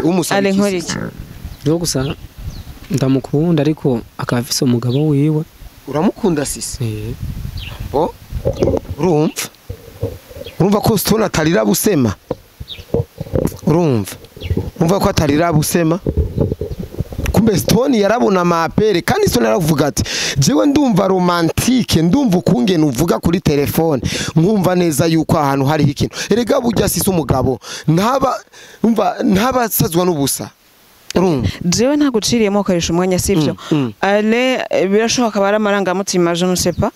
Ale umusaba Ale nkora iki? Rero gusa ndamukunda ariko akaba afise umugabo wiwe. Uramukunda Sisi? Eh. Bo urumva? Urumva ko Stone atarira busema? Urumva? Urumva ko atarira busema? Kumbe Stone yarabona amapere kandi Stone yaravuga ati jewe ndumva romantique, ndumva ukungene uvuga kuri telefone, nkumva neza yuko ahantu hariho ikintu. Erega burya Sisi umugabo ntaba umva ntabasazwa n'ubusa. Urumva? Jewe ntaguciriyemo ukoresha umwanya sivyo? Ale birashoboka bara amarangamutima, je ne sais pas.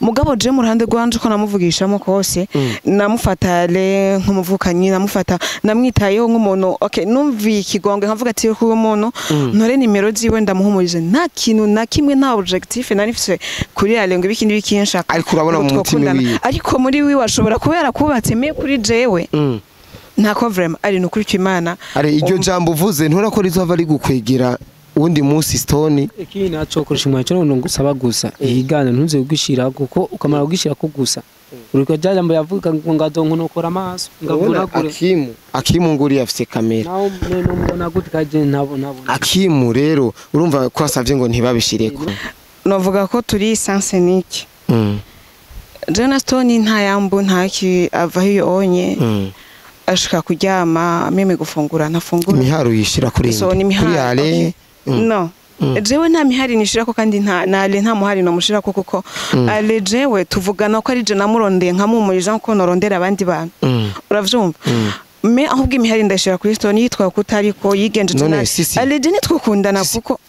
Mugabo je mu ruhande rwanje ko namuvugishamo kose, namufata ale nk'umuvukanyi, namufata namwitayeho nk'umuntu. Okay, numviye ikigongwe nkavuga ati ko uwo muntu ntore nimero ziwe ndamuhumurije, nta kintu na kimwe, nta objectif nari mfise kuri ale ngo ibiki n'ibiki nshaka. Ariko urabona mu mutima wiwe. Ariko muri wiwe ashobora kuba yarakubatse me kuri jewe. Ntako vraiment ari nukuri kw'Imana. Ari iryo jambo uvuze ntura ko rizova rigukwegera undi munsi Stone. Ikindi naco koresha umwanya cyo ngusaba gusa ihigane ntuze kugishira kuko ukamara kugishira ko gusa uriko jambo yavuga ngo ngazonkonokora amaso ngavunagure. Akimu nguri afise kamera. Naho none mbona gute kaje ntabona. Akimu rero urumva ko asavye ngo ntibabishireko. Novuga ko turi sansenike. Jena Stone nta yambu ntaki ava hiyo onye. Ashaka kuryama meme gufungura ntafungura. Imiharo yishira kuri so, kuri Ale. No. Jewe nta mihari nishira ko kandi nta na Ale nta muhari no mushira ko kuko Ale jewe tuvugana ko ari je namurondeye nkamumurije ko norondera abandi bantu. Uravyumva? Me ahubwo imihari ndashira kuri Stone yitwa kutariko yigenje tuna. Ale je nitwukundana kuko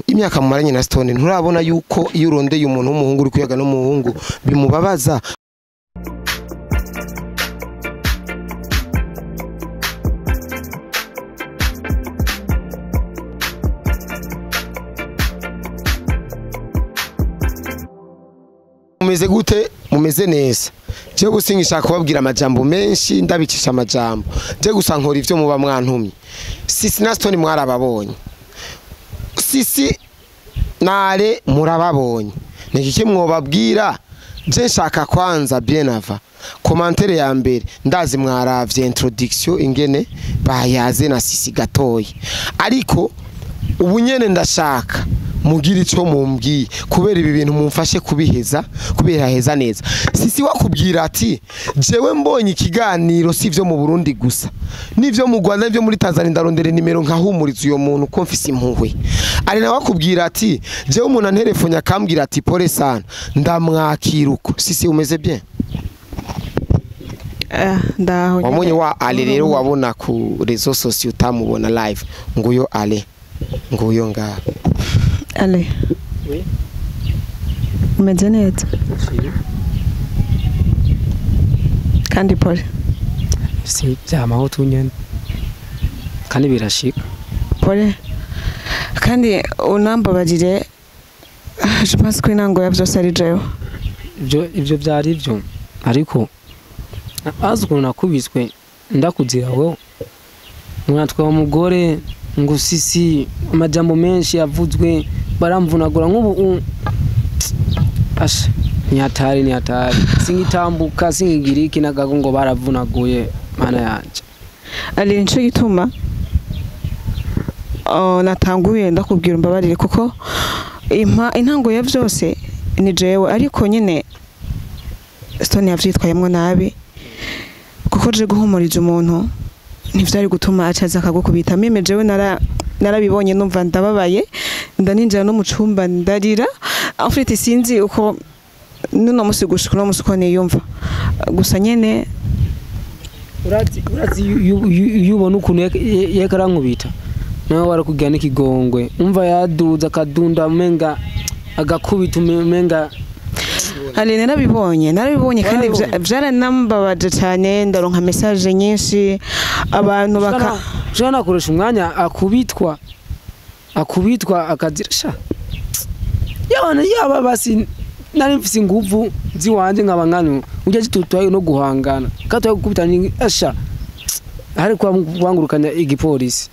imyaka mumaranye na Stone nturabona yuko iyo urondeye umuntu w'umuhungu uri kuyaga n'umuhungu bimubabaza. Mumeze gute? Mumeze neza. Je gusa ngishaka kubabwira amajambo menshi ndabicisha amajambo. Je gusa nkora ivyo muba mwantumye. Sisi na Stone mwarababonye. Sisi na Ale murababonye. Niki mwobabwira? Je nshaka kwanza bien avant. Commentaire ya mbere ndazi mwaravye introduction ingene bayaze na Sisi gatoyi. Ariko ubu nyene ndashaka mugira ico mumbwiye kubera ibi bintu mumfashe kubiheza kubera heza neza. Sisi wakubwira ati jewe mbonye ikiganiro sivyo mu Burundi gusa nivyo mu Rwanda nivyo muri Tanzania ndarondere nimero nkahumuriza uyo muntu ko mfise impuhwe. Ari nawe wakubwira ati jewe umuntu anterefonya akambwira ati pole sana ndamwakira uko. Sisi umeze bien? Ndaho wamonye wa Ale rero wabona ku réseaux sociaux utamubona live nguyo Ale nguyo nga Ale. Oui. Umeze neza? Kandi pole. Si byamaho tunyene. Kandi birashika. Pole. Kandi unambabarire je pense ko inango ya byose ari jewe. Ibyo byari byo ariko azi ukuntu nakubiswe ndakuzira wewe. Mwatwa umugore ngo Sisi amajambo menshi yavuzwe baramvunagura nk'ubu asha ni hatari singitambuka singigira iki nagago ngo baravunaguye mana yanje. Ali nico gituma natanguye ndakubwira umbabarire kuko intango ya byose ni jewe ariko nyine Stone yavyitwayemwo nabi kuko je guhumuriza umuntu ntivyari gutuma acaza akagukubita. Meme jewe narabibonye numva ndababaye ndaninjira no mu cumba ndarira. En fait sinzi uko nuno musi gushika no musi ko niyumva gusa nyene urazi yubona ukuntu yekarankubita nawe warakubwira n'ikigongwe umva yaduza akadunda umenga agakubita umenga. Ali narabibonye kandi byaranambabaje cyane ndaronka message nyinshi abantu baka jana nakoresha umwanya akubitwa akazira yabana yaba basi nari mfise inguvu ziwanje nkaba nkanu ujya gitutwaye no guhangana katwaye gukubita asha hari kwa kwangurukanya igipolisi.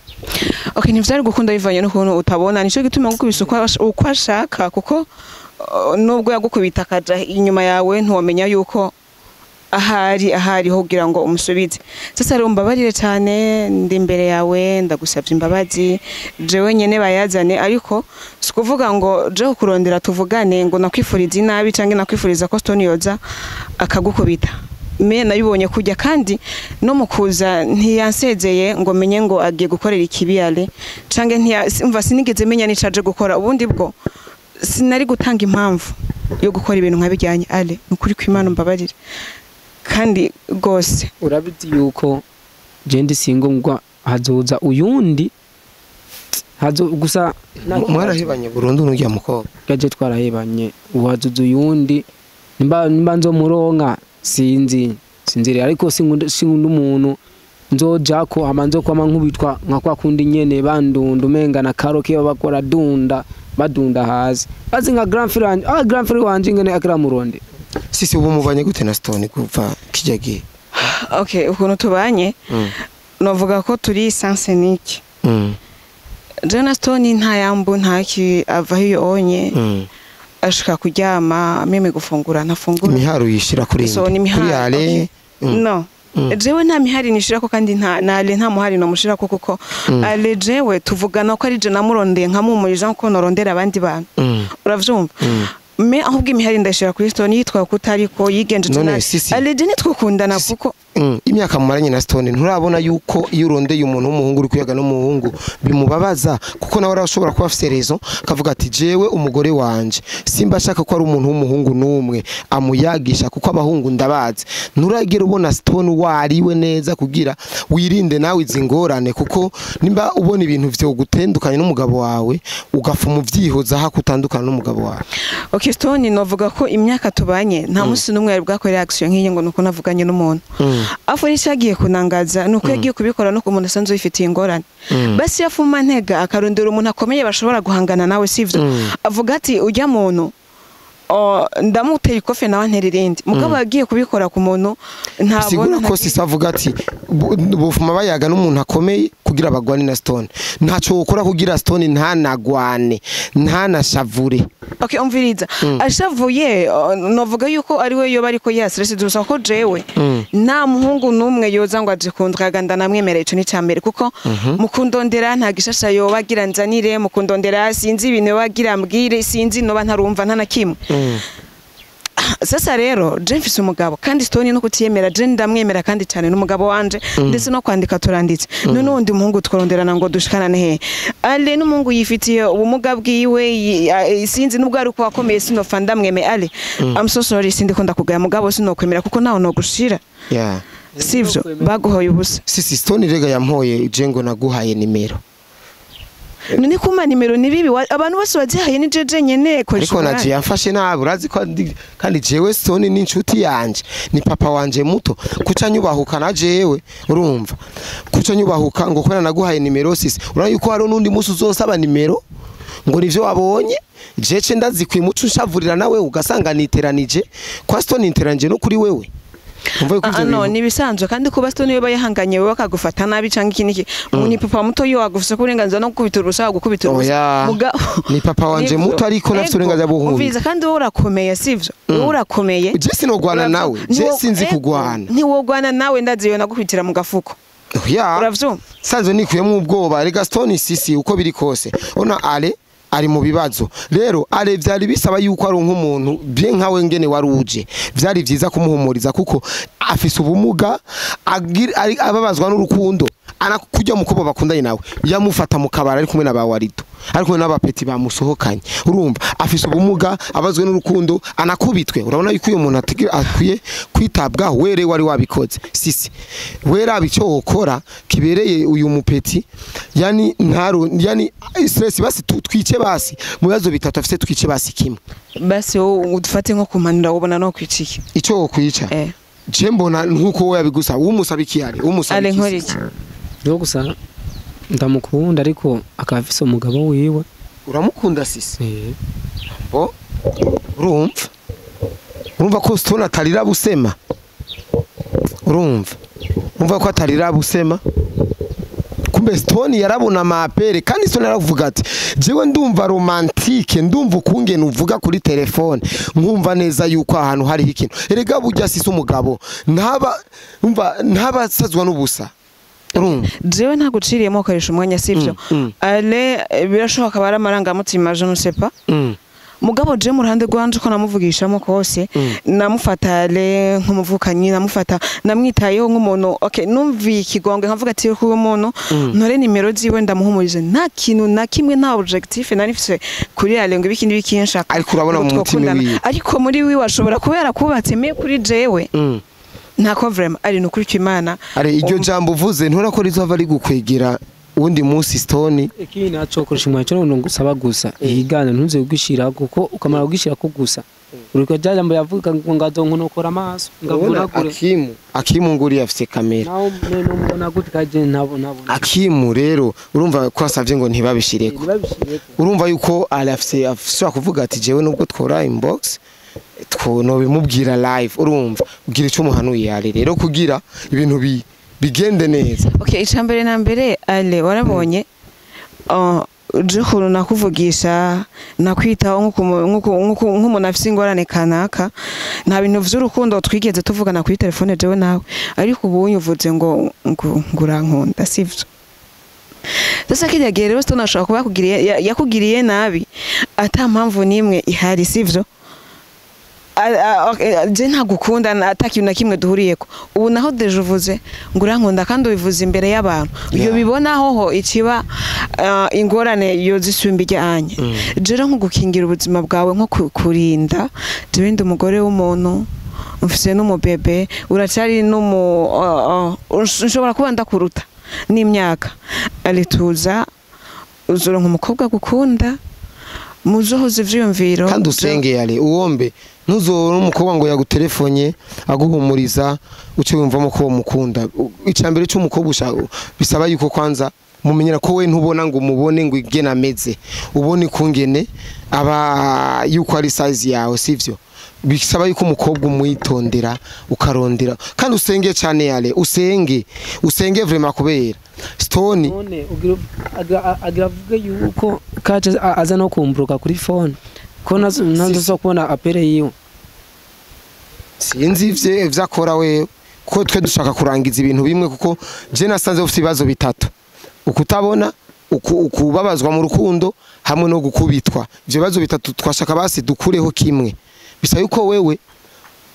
Okay, ntivyari gukunda bivanye n'ukuntu utabona nico gituma gukubisa uko ashaka kuko nubwo yagukubita akaja inyuma yawe ntiwamenya yuko Ahari ahari ho kugira ngo umusubize. Sasa rero mbabarire cyane, ndi imbere yawe, ndagusabye imbabazi jewe nyene bayazane, ariko sikuvuga ngo je kurondera tuvugane ngo nakwifuriza inabi canke nakwifuriza ko Stone yoza akagukubita. Me nabibonye kujya, kandi no mu kuza ntiyansezeye ngo menye ngo agiye gukorera ikibiyale canke ntiya umva, sinigeze menya n'icaje gukora. Ubundi bwo sinari gutanga impamvu yo gukora ibintu nkabijyanye. Ale, nukuri kw'Imana mbabarire kandi gose. Urabizi yuko je ndi single, ngwa hazoza uyundi hazo gusa. Mwarahebanye burundu n'urya mukobwa? Gaje twarahebanye, uhazoza uyundi, nimba nzomuronka sinzi, sinzire, ariko sinkunda umuntu nzojako hama nzokwama nkubitwa nka kwa kundi nyene bandunda, umenga na karoke bakora dunda badunda hasi, bazi nka grand frère wanje, grand frère wanje ingene akiramuronde. Sisi, ubu mubanye gute na Stone kuva kijya gihe? Okay, ukuntu tubanye, novuga ko turi sens unique. Jewe na Stone nta yambu, ntaki, ava hiyo onye ashika kuryama, meme gufungura ntafungura. Imiharo yishira kuri So, nde? ni Kuri imiharo, Ale? okay. No. Jewe nta mihari nishirako, kandi nta na Ale nta muhari nomushirako, kuko Ale jewe tuvugana ko ari je namurondeye, nkamumurija nkuko norondera abandi bantu. Uravyumva? Me ahubwo imihari ndashira kuri Stone, yitwa kutariko yigenje. None, Nabi. Sisi. Ale je nitwukundana Sisi. kuko Imyaka mumaranye na Stone, nturabona yuko iyo urondeye umuntu w'umuhungu uri kuyaga n'umuhungu bimubabaza? Kuko nawe arashobora kuba afise raison, akavuga ati jewe umugore wanje simba ashaka ko ari umuntu w'umuhungu n'umwe amuyagisha, kuko abahungu ndabazi. Nturagera ubona Stone wariwe neza kugira wirinde nawe izi ngorane? Kuko nimba ubona ibintu vyo gutendukanye n'umugabo wawe, ugafuma uvyihoza hakutandukana n'umugabo wawe. Okay, Stone novuga ko imyaka tubanye nta munsi n'umwe yari bwakore action nk'iyi ngo nuko navuganye n'umuntu. Afu nicyagiye kunangaza nuko yagiye kubikora no ku muntu asanzwe yifitiye ingorane. Basi yafuma ntega akarondera umuntu akomeye bashobora guhangana nawe, sivyo? Avuga ati ujya muntu ndamuteye ikofe nawe antera irindi, mugabo yagiye kubikora ku muntu ntabona. Sigura ko Sisi avuga ati bufuma bayaga n'umuntu akomeye kugira bagwane na Stone. Ntaco wokora kugira Stone ntanagwane, ntanashavure? Okay, umviriza, ashavuye novuga yuko ari we yoba ariko ya stress dusa, ko jewe nta muhungu n'umwe yoza ngo aje kundraga ndanamwemerera. Ico ni cambere, kuko mukundondera nta gishasha yoba agira nzanire, mukundondera sinzi ibintu yoba agira mbwire, sinzi noba ntarumva nta na kimwe. Sasa rero je mfise umugabo, kandi Stone no kutiyemera je ndamwemera kandi cyane n'umugabo wanje, ndetse no kwandika turanditse. None undi muhungu tworonderana ngo dushikanane he? Ale n'umuhungu yifitiye ubumuga bwiwe, sinzi nubwo ari uko akomeye, sinofa ndamweme. Ale, I'm so sorry, sindi ko ndakugaya, mugabo sinokwemera kuko nawe nogushira. Sivyo, baguhoye ubusa. Sisi, Stone rega yampoye je ngo naguhaye nimero. None kuma nimero ni bibi? Abantu bose wazihaye ni jeje nyene koresha Ariko naje yamfashe nabi, urazi ko kandi jewe Stone ni inshuti yanje, ni papa wanje muto, kuca nyubahuka na jewe, urumva, kuca nyubahuka ngo kubera naguhaye nimero. Sisi, urabona yuko hari n'undi munsi uzonsaba nimero ngo nivyo wabonye, jece ndazikwiye muco nshavurira nawe, ugasanga niteranije kwa Stone, niteranije no kuri wewe. Umva yuko ivyo Ah, no, bintu ni bisanzwe, kandi kuba Stone yoba yahanganye wewe akagufata nabi canke iki niki, ni papa muto, yo agufise ko uburenganzira no gukubita urusa, gukubita urusa. Oya. Ni papa wanje Nivyo. muto, ariko nafise Ego. uburenganzira bwo kunkubita. Umviriza, kandi wowe urakomeye, sivyo? Wowe urakomeye. Je sinogwana nawe, je sinzi kugwana. Ntiwogwana nawe, ndazi yo nagukubitira mu gafuko. Oya. Uravyumva? Sanzwe nikuyemo ubwoba rega. Stone, Sisi, uko biri kose ona Ale ari mu bibazo. Rero Ale vyari bisaba yuko ari nk'umuntu bien nkawe ngene waruje, vyari vyiza kumuhumuriza, kuko afise ubumuga, ababazwa n'urukundo, ana kujya mukobwa bakundanye nawe yamufata mu kabara ari kumwe na ba Warido, ari kumwe n'abapeti bamusohokanye. Urumva afise ubumuga, abazwe n'urukundo, anakubitwe. Urabona yuko uyu muntu akwiye kwitabwaho. Were wari wabikoze. Sisi, wera icyo wokora kibereye uyu mupeti, yani ntaro, yani stress, basi twice basi mu bibazo bitatu afise, twice basi kimwe. Basi wowe udufate nko kumpanura, ubona no kwiciye. Icyo wokwica? Je mbona nkuko wowe yabigusaba, umusaba iki yari umusaba Ale, iki? nkora iki? Rero gusa ndamukunda, ariko akaba afise umugabo wiwe. Uramukunda Sisi? Eh. Bo urumva ko Stone atarira busema, urumva ko atarira busema. Kumbe Stone yarabona amapere, kandi Stone yaravuga ati jewe ndumva romantique, ndumva ukungene uvuga kuri telefone, nkumva neza yuko ahantu hariho ikintu. Erega burya sisi umugabo ntaba umva ntabasazwa n'ubusa. Urumva Jewe ntaguciriyemo ukoresha umwanya, sivyo? Ale birashoboka bari amarangamutima, je ne sais pas. Mugabo je mu ruhande rwanje ko namuvugishamo kose, namufata ale nk'umuvukanyi, namufata namwitayeho nk'umuntu. Okay, numviye ikigonge nkavuga ati kuba umuntu ntore nimero ziwe ndamuhumurize, nta kintu na kimwe, nta objectif nari mfise kuri ale ngo ibiki n'ibiki nshaka. Ariko urabona ngo mu mutima twokundana. wiwe. Ariko muri wiwe ashobora kuba yarakubatse me kuri jewe ntako vraiment ari nukuri Imana. Ari iryo jambo uvuze nturakora rizova rigukwegera uwundi munsi Stone. Ikindi naco koresha umwanya cyo ngusaba gusa ihigana ntuze kugishira, kuko ukamara kugishira ko gusa uriko jambo yavuga ngo ngazonkonokora amaso ngavura kure. Akimu nguri afise kamera. Naho none umubona gute kaje ntabo ntabona. Akimu rero urumva ko asavye ngo ntibabishireko. Ntibabishireko. Urumva yuko arafise afise kuvuga ati jewe nubwo twora inbox two bimubwira live. Urumva ugira ico muhanuye ari rero kugira ibintu bigende neza. Okay, icambere na mbere ale warabonye je ukuntu nakuvugisha nakwitaho nk'umuntu afise ingorane kanaka, nta bintu vy'urukundo twigeze tuvugana kuri telefone jewe nawe, ariko ubu uvuze ngo ngurankunda, sivyo? Sasa kirya gihe rero Stone ashobora kuba yakugiriye nabi ata mpamvu n'imwe ihari, sivyo? Je ntagukunda ata kintu na kimwe duhuriyeko. Ubu naho deje uvuze ngo urankunda kandi ubivuze imbere y'abantu, iyo bibona hoho ikiba ingorane yozisumba ijyanye. Jero nko gukingira ubuzima bwawe, nko kurinda, jewe ndi umugore w'umuntu, mfise n'umubebe, uracari n'umu nshobora kuba ndakuruta n'imyaka. Alituza uzoronka umukobwa gukunda muzohuze ivyiyumviro. Kandi usenge yale uwombe ntuzobona umukobwa ngo yagutelefone aguhumuriza uce wumvamo ko mukunda. Icambere cy'umukobwa ushaka bisaba yuko kwanza mumenyera ko we ntubona ngo umubone ngo igena ameze, ubone kungene aba yuko ari size yawe, sivyo? Bisaba yuko umukobwa umwitondera ukarondera, kandi usenge cyane yale, usenge vraiment kubera Stone none ugira avuge yuko kaje aza no kumburuka kuri phone ko nazo so kubona apere yiwe. Sinzi ivye vyakora we, ko twe dushaka kurangiza ibintu bimwe, kuko je nasanze ufite ibibazo bitatu: ukutabona, ukubabazwa mu rukundo hamwe no gukubitwa. Ivyo bibazo bitatu twashaka basi dukureho kimwe. Bisa yuko wewe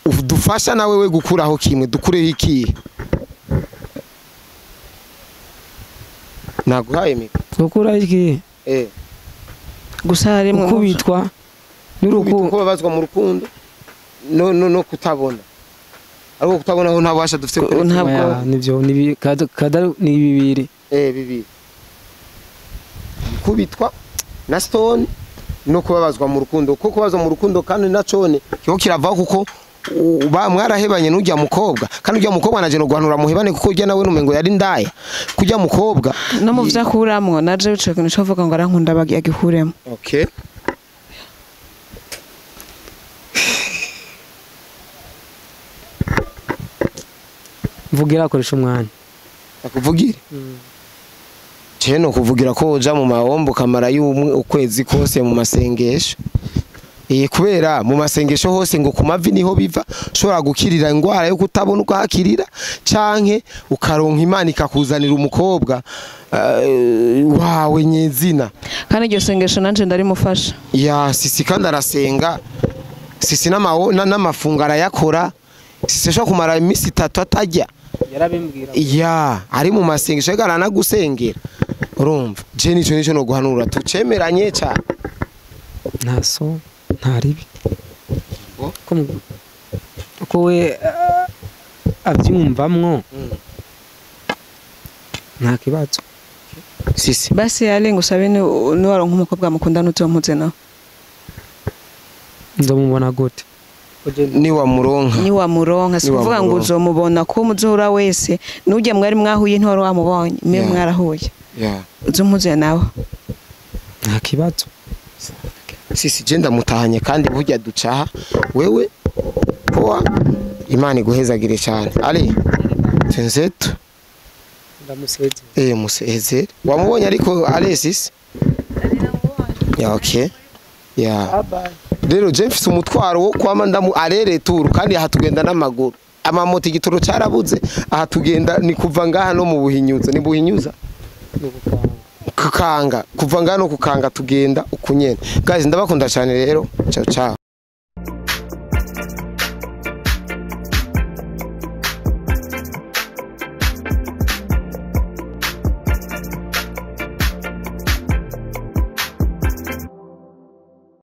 udufasha na wewe gukuraho kimwe, dukureho ikihe? Naguhaye miko. Gukura iki? Gusa harimo gukubitwa n'urukundo, kubabazwa mu rukundo no kutabona. Ariko kutabona ho ntabasha dufite ntabwo nivyo ni kada ni bibiri. Bibiri. Kubitwa na Stone no kubabazwa mu rukundo. Kuko kubabazwa mu rukundo kandi nacone cyo kiravaho, kuko mwarahebanye n'ujya mukobwa, kandi ujya mukobwa naje no guhanura muhebane, kuko ujya nawe numengo yari ndaya kujya mukobwa no mu vyakuramwo naje bice kintu cyo ngo arankunda bagikuremo. Okay. Mvugira akoresha umwanya. Akuvugire? Je no kuvugira ko uja mu mahombo kamara y'umwe ukwezi kose mu masengesho. Kubera mu masengesho hose ngo kumavi niho biva, ushobora gukirira ingwara yo kutabona ukahakirira, canke ukaronka Imana ikakuzanira umukobwa wawe nyezina. Kandi iryo sengesho nanje ndarimufasha. Ya sisi kandi arasenga. Sisi n'amafunga arayakora. Sisi ashobora kumara iminsi 3 atajya. Yarabimbwira. Ya ari mu masengesho aranagusengera. Urumva je nico no guhanura tucemeranye cyane. Ntaso ntaribi. Ko we abyumvamwo nta kibazo. Sisi basi yale ngusabe ni waronka umukobwa mukunda n'utompuze nawe. Nzomubona gute? Ni wa muronka. Ni wa muronka, sikuvuga ngo uzomubona ko muzohura wese, nujya mwari mwahuye ntiwari wamubonye, mwe mwarahuye. Uzompuze nawe. Nta kibazo. Sisi je ndamutahanye kandi burya ducaha wewe poa, Imana iguhezagire cyane. Ali tenzetu. Ndamusezeye. Musezere wamubonye ariko Alexis. Ya, okay, ya. Bye. Rero je mfise umutwaro wo kwama ndamu arere turu, kandi aha tugenda n'amaguru, amamoto igitoro carabuze. Aha tugenda ni kuva ngaha no mu Buhinyuza, ni Buhinyuza? Ni gukanga. Kukanga, kuva ngaha no kukanga tugenda ukunyene. Guys, ndabakunda cyane rero, ciao ciao.